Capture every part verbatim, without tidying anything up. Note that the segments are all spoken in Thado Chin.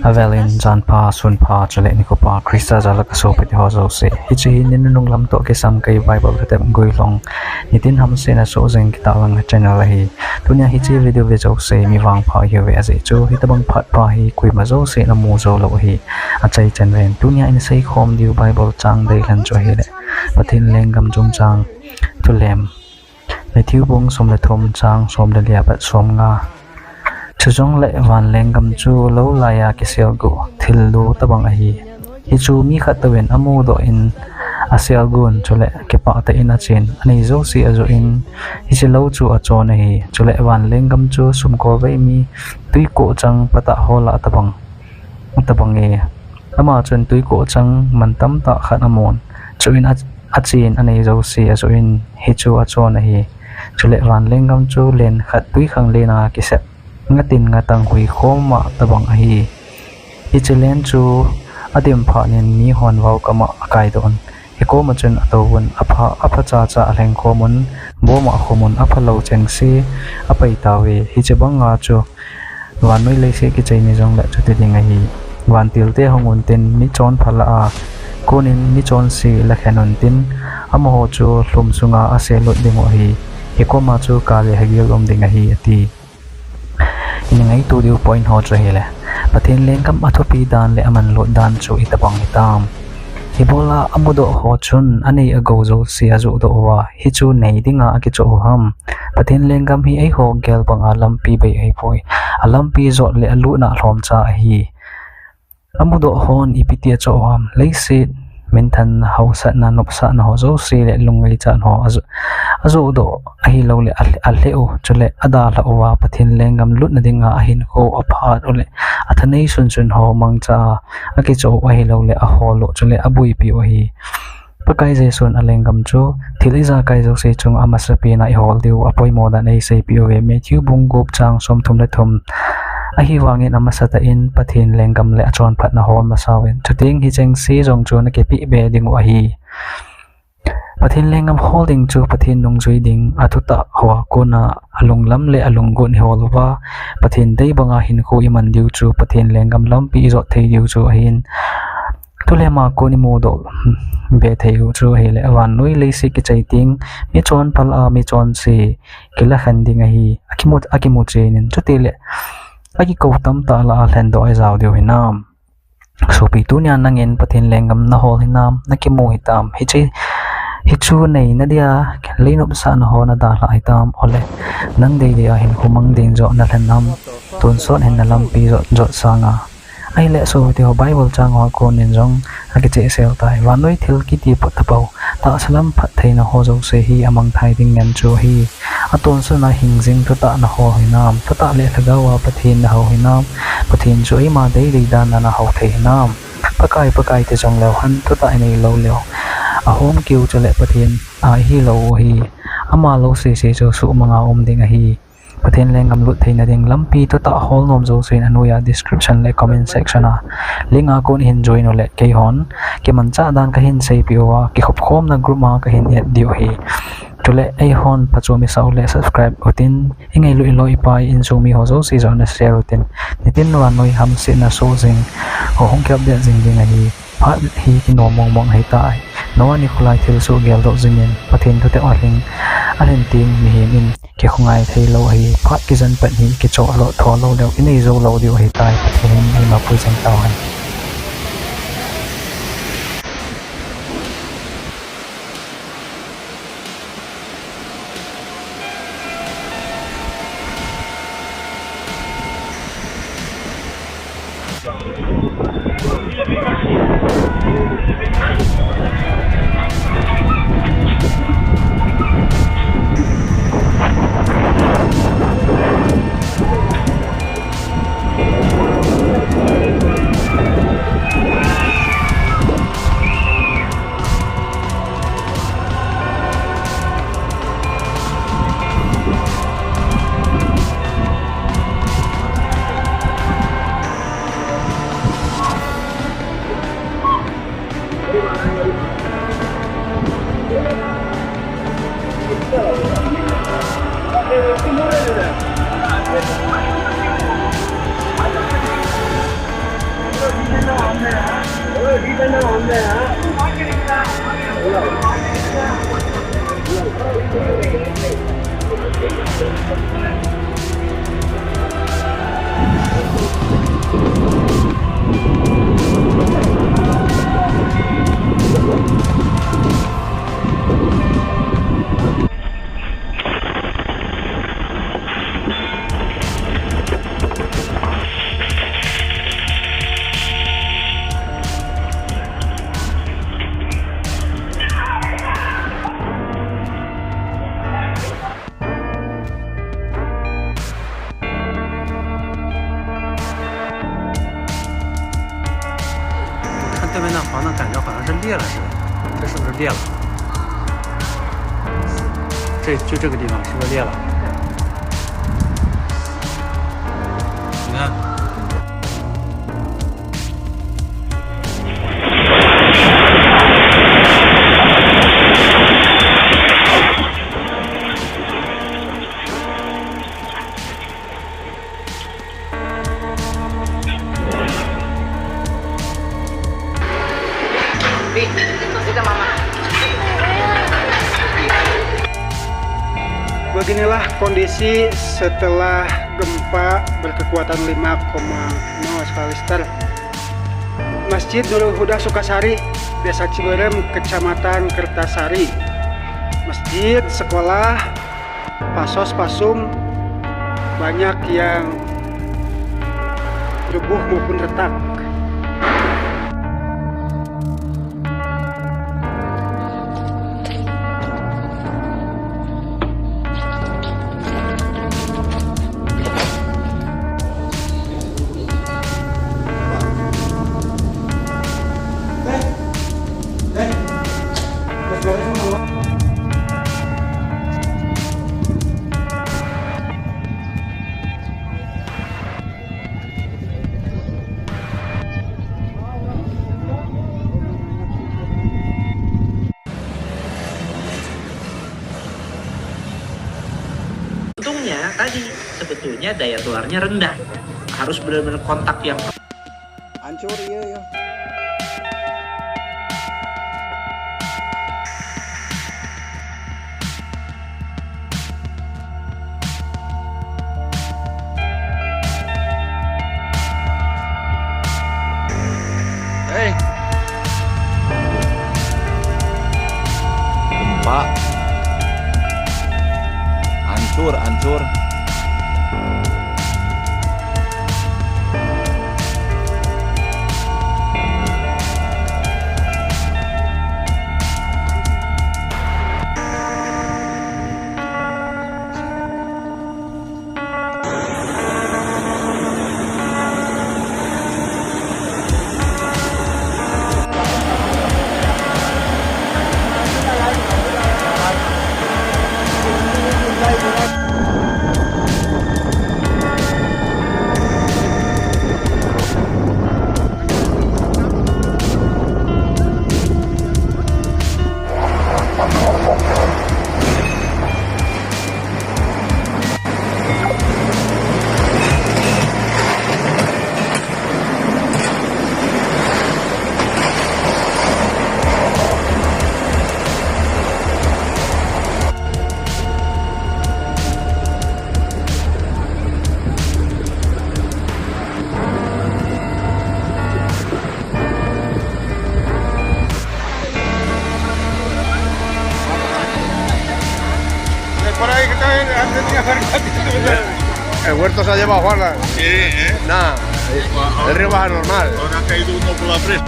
Avelin, janpha, sunpha, chule nikho pha, Christa jal'a kasopite ho jouse. Hiche hi ni nunung lam toh kisam kei Bible thutep guilhung, nitin hamsetna soh jing kitahlang channel ahi. Tunia hiche video ve jouse mi vangpha ihiuve, ajeh chu hitobang phat pha hi koima jousen amu jou lou ahi. Achaichan ven, tunia iseikhom diu Bible chang deilhen chu ahile Pathen lenggam chungchang thulem. Matthew bung som le thum chang som le li apat som nga. Chujongle van lenggam chu lou laiya kiselguh thil lu tobang ahi. Hichu mi khat touvin amudoh in aselgun, chule kipah tah in achen, anei jouse ajoh in, hiche lou chu achon ahi. Chule van lenggam chu sumkolvei mi twikoh chang patah ho lah tobang, tobang e. Ama chun twikoh chang man tamtah khat amun. Chuin a, achen anei jouse ajoh in, hichu achon ahi. Chule van lenggam chu len khat twikhanglen a kisep, ngatin ngatang huikhom ma tobang ahi. Hiche len chu adim phat in mihon vaokam a akaidoh un, hikoma chun atouvun, apha, apha chacha alhengkhom un, boma akhum un, aphalou chengse apai tauve. Hiche banga chu vannoi leiset kichai ni jongle chuti ding ahi. Vantilte hung untin, michonpha lah a konin michonse lakhen untin, amaho chu lhum sunga aselut dingu ahi. Hikoma chu kale hagil um ding ahi, ati. Ingaito diu point ho chu ahile, Pathen lenggam athupi dan le amanlut dan chu itobang hitam. Ibola amudoh ho chun anei agou jouse ajohdoh uva, hichu nei dinga akichoh u ham? Pathen lenggam hi eiho gel banga lampi bei ahipoi. Alampi jot le alutna lhomcha ahi. Amudoh hon ipiti achoh u ham? Leiset minthanna, haosatna, nopsahna ho jouse le lungngaichana ho ajoh, ajohdoh ahiloule a, alheh u, chule adalhah uva Pathen lenggam lutna dinga ahinkho aphat u le athanei sunsun ho mangcha a akichoh u ahiloule ahol u chule abuipi u ahi. Pakai Jesun alenggam chu thil ijakai jouse chunga amasapen a ihol diu apoimo dan eiseipeh uve. Matthew bung gup chang somthum le thum. Ahivangin amasatah in Pathen lenggam le achonphatna hol masauvin, chuteng hichengse jong chu nakipeh be dingu ahi. Pathen lenggam hol ding chu Pathen nungjui ding, athutah hoa kona alunglam le alunggot ihol uva, Pathen dei banga hinkho iman diu chu Pathen lenggam lampi ijot thei diu chu ahin. Thulema kon imudoh be thei u chu ahile, vannoi leiset kichai teng, michonpha lah a michonse kilakhen ding ahi, akimu, akimu chenin, chutile akikou tamtah lah a lhendoh a ijao diu hinam? Sopi, tunia nangin Pathen lenggam nahol hinam, nakimu hitam? Hiche, hichu neina dia leinopsahna ho nadalhah hitam? Ole, nang deidei a hinkho mang ding joh nalhen nam? Tonsot hin nalampi jot, jot sanga. Ahile sopite ho, Bible chang hoa konin jong akichehsel tai. Vannoi thil kiti phat tapou, tahsa lam phattheina ho jouse hi amangthai ding ngen chu ahi. Atonsotna hingjing thutah nahol hinam? Thutah le lhagao a Pathen nahou hinam? Pathen chu eima deidei dan a nahou thei hinam? Pakai, Pakai ti jongleu hen, thutah inei lou leu, ahom kiu chule Pathen a ihilou u ahi. Ama lou sese chu suhmanga um ding ahi. Pathen lenggam lut theina ding lampi thutah hol nom jousen anoiya description le comment section a link a kon ihin join u le keihon kimanchah dan kahin seipeh uva, kikhopkhomna group a kahin add diu ahi. Chule eihon phachom isah u le subscribe utin, ingailut iloi ipai insung mi ho jouse jong na share utin, nitin vannoi hamsetna soh jing ho hung kiapdet jing ding ahi. Phat hi kinom mongmong ahitai. Noah nikho lai thilsoh geldoh jingin Pathen thutep alhing, alhen teng mihem in kikhongai theilou ahi. Phat kijen pet hi kichoh lou, tho lou leu inei jou lou diu ahitai. Pathen in eima puijing tauhen. 看对面那房子，感觉好像是裂了似的，这是不是裂了？这，就这个地方是不是裂了？你看。 Beginilah kondisi setelah gempa berkekuatan lima koma nol skala Richter. Masjid Nurul Huda Sukasari, Desa Ciberem, Kecamatan Kertasari. Masjid, sekolah, Pasos Pasum, banyak yang rubuh maupun retak. Untungnya tadi, sebetulnya daya tularnya rendah. Harus benar-benar kontak yang Hancur, iya, iya. Hei. Gempa. Hancur, hancur. Por ahí que está el, el, el, el huerto se ha llevado, Juana. Sí, ¿eh? Nada, el río baja normal. Ahora ha caído uno por la presa.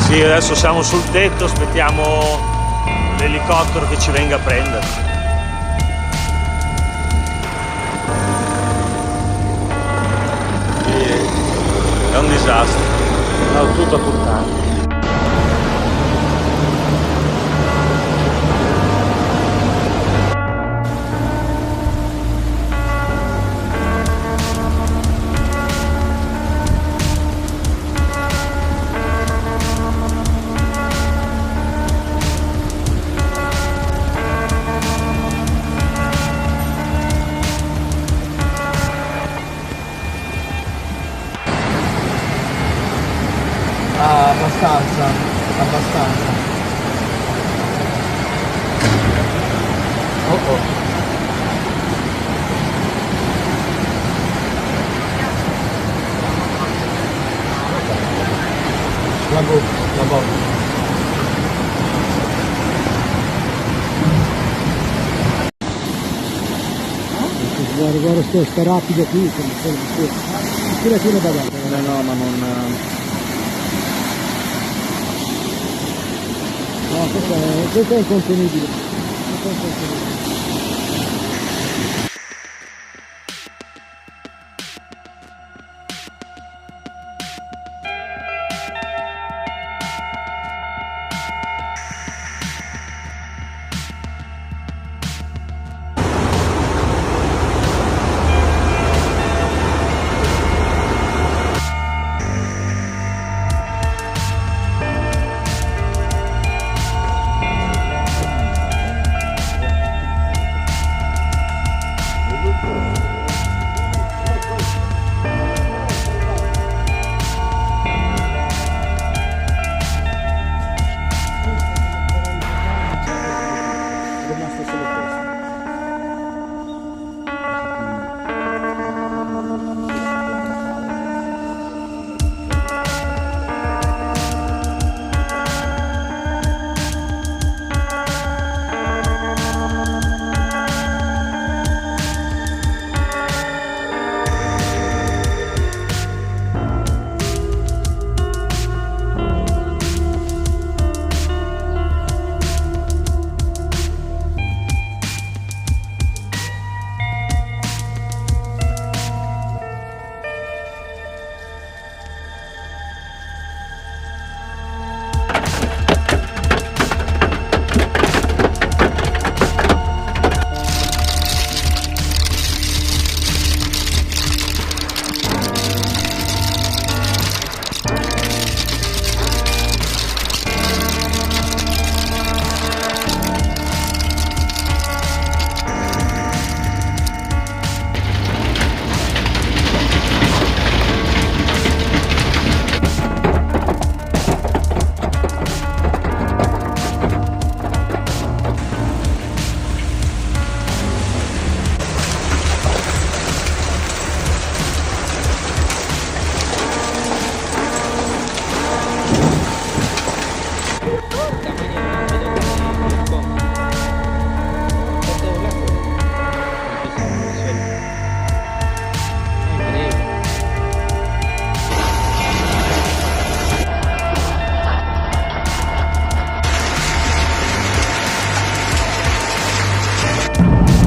Sì, adesso siamo sul tetto, aspettiamo l'elicottero che ci venga a prendere. Guarda, guarda, sto, sta rapido qui, tira, tira da là. No, no, ma non. No, questo è, questo è incontenibile. Questo è incontenibile.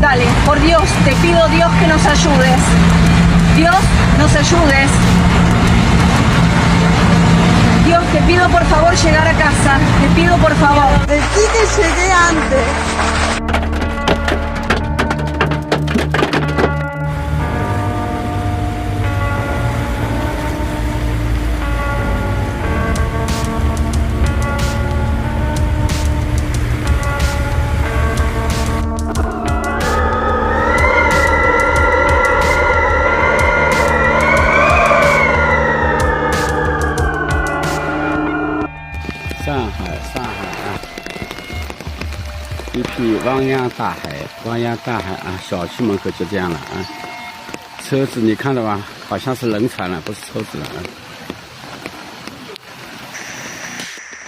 Dale, por Dios, te pido, Dios, que nos ayudes. Dios, nos ayudes. Dios, te pido por favor llegar a casa. Te pido por favor. Decí que llegué antes. 上海，上海啊，一匹汪洋大海，汪洋大海啊，小区门口就这样了啊。车子你看到吧，好像是轮船了，不是车子了啊。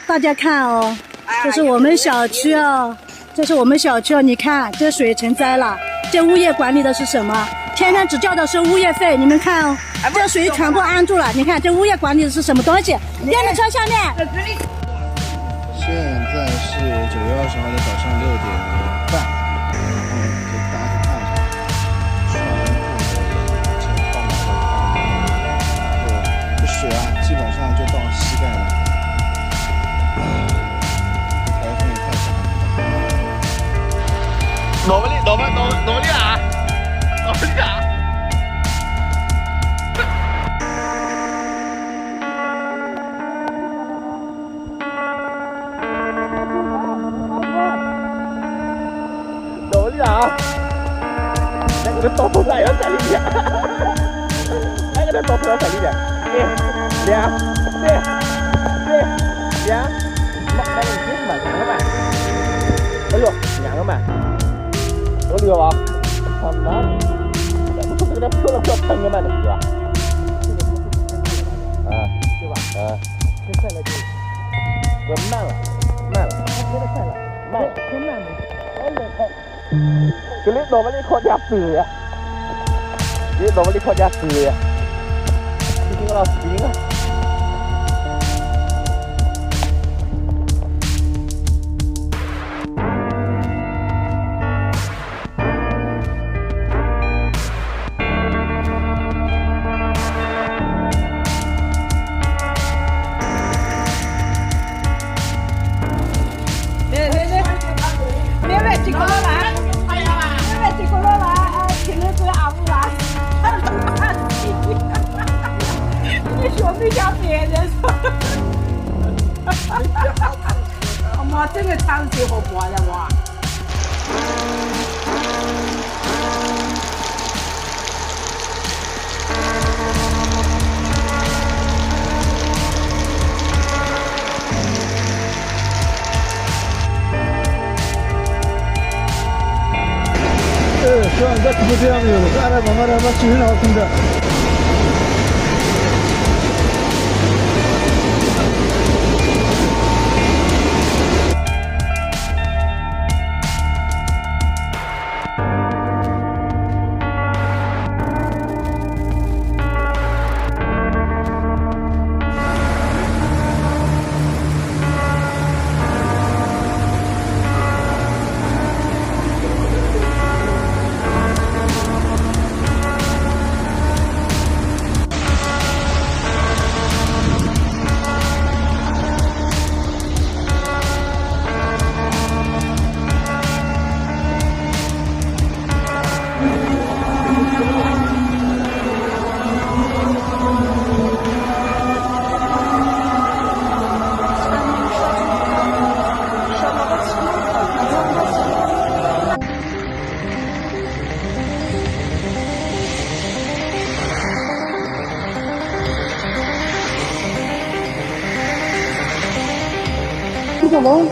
大家看哦，这是我们小区哦，这是我们小区哦，你看这水成灾了，这物业管理的是什么？天天只交的是物业费，你们看哦，这水全部安住了，你看这物业管理的是什么东西？ 电动车下面。现在是九月二十号的早上六点半，然后就大家去看一下，全部都是全放满了，这水啊，基本上就到膝盖了。台风也太大了。挪不离，挪不，挪不，挪不离啊！挪不离啊！ Dole ah. Naga na topo tayo sa linya. Naga na topo tayo sa linya. Eh, liya. Eh, eh, liya. Ma, ma, ma, ma, ma. Ayo, liya ma. 对吧？很难。不是这个票了，票看见那个是吧？啊，啊。慢了，慢了，慢了。 Kili doma li kho ja pui ya. Kili doma li kho ja pui ya. Kili doma li kho ja pui ya. Ama, 这个汤水好薄的哇。 Evet, şu anda kıpırdayamıyoruz. Araba maraba suyun altında. Hello.